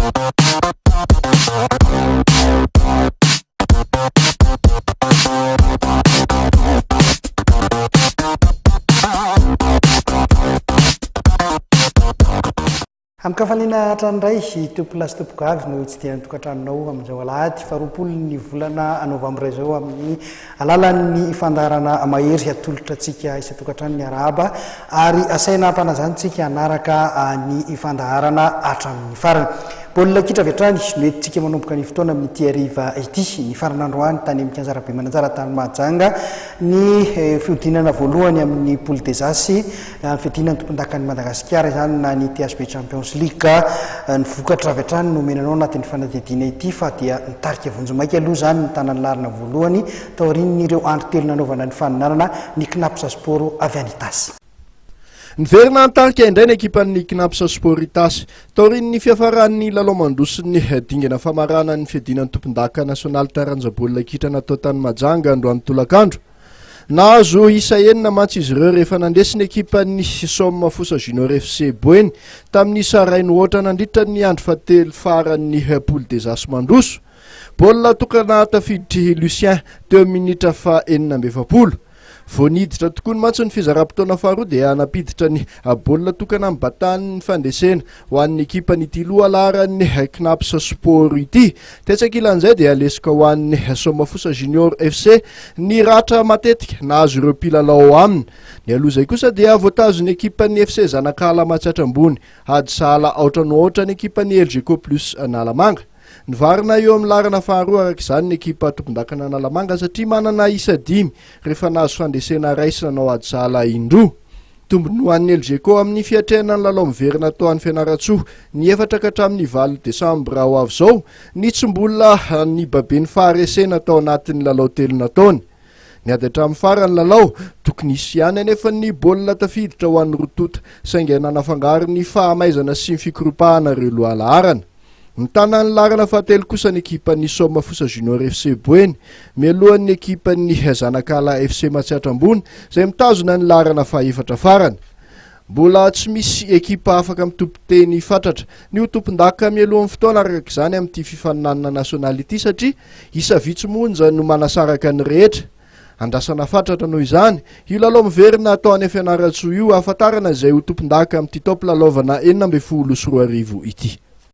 Amin-kafaliana hatrany indray, i Tompolahy sy Tompokovavy no hitsidihan'ny tokantranonao amin'izao alahady faharoapolo ny volana novambra izao amin'ny alalan'ny fandaharana mahery atolotra antsika isan-tokantrano ny arahaba ary asaina hampanazana antsika hanaraka ny fandaharana hatramin'ny farany. Baolina kitra avy hatrany no entintsika manomboka ny fotoana amin'ity hariva ity. Nifarana androany tany amin'ny kianja Rabemananjara tany Mahajanga ny fihodinana voalohany amin'ny Poule des As. Ny fiadiana ny tompondakan'i Madagasikara izany na ny THB Champions League. Ny vokatra avy hatrany no omena anao anatin'ny fanadihadiana ity fa dia nitarika vonjimaika aloha izany ny tanan'ny laharana voalohany taorian'ireo andro telo nanaovana ny faninanana ny Cnaps Sport avy any Itasy. Niverina nitarika indray ny ekipan'ny Cnaps Sport Itasy taorian'ny fiafaran'ny lalao mandroson'ny dingana famaranan'ny ny fiadiana ny tompondaka nasionaly taranja baolina kitra natao tany Mahajanga androany tolakandro. Nahazo isa enina mantsy izy ireo rehefa nandresy ny ekipan'ny Som Fosa Junior FC Boeny tamin'ny isa iray no aotra nandritra ny andro fahatelo faran'ny Poule des As mandroso. Baolina tokana tafiditr'i Lucien teo amin'ny minitra faha 46. Vao niditra tokoa ny mantsy ny fizaram-potoana faharoa dia nampiditra ny baolina tokana mibatan'ny fandresena ho an'ny ekipan'ity lohalaharan'ny Cnaps Sport ity. Tetsy ankilan'izay dia lesoka ho an'ny Somafosa Junior FC ny ratra matetika nahazo ireo mpilalao aminy. Nialoha izay kosa dia voatazon'ny ekipan'ny FC Zanakala Matsiatra Ambony ady sahala aotra no aotra ny ekipan'ny Elgeco Plus Analamanga. Nivarina eo amin'ny laharana faharoa araka izany ny ekipa tompondakan'Analamanga satria manana isa dimy rehefa nahazo fandresena iray sy nanao ady sahala indroa. Tombony ho an'ny Elgeco amin'ny fiatrehana ny lalao miverina atao any Fianarantsoa ny efatra ka hatramin'ny valo desambra ho avy izao ny tsy mbola nibaben'ny faharesena tao anatin'ny lalao telo nataony. Niady hatramin'ny farany lalao, tokony hisy ihany anefa ny baolina tafiditra ho an'ny roa tonta saingy nanafangaro ny fahamaizana sy ny fikoropahana ireo lohalaharana. Mitana ny laharana fahatelo kosa ny ekipan'ny Soma Fosa Junior FC Boeny, mialohan'ny ekipan'ny Zanakala FC Matsiatra Ambony, izay mitazona ny laharana fahefatra farany. Mbola tsy misy ekipa afaka mitompo teny fatratra ny ho tompondaka mialohan'ny fotoana araka izany amin'ity fifaninanana nasionaly ity satria isa vitsy monja no manasaraka ny rehetra. Andrasana fatratra noho izany io lalao miverina atao any Fianarantsoa io hahafantarana izay ho tompondaka amin'ity taom-pilalaovana 2016 ity.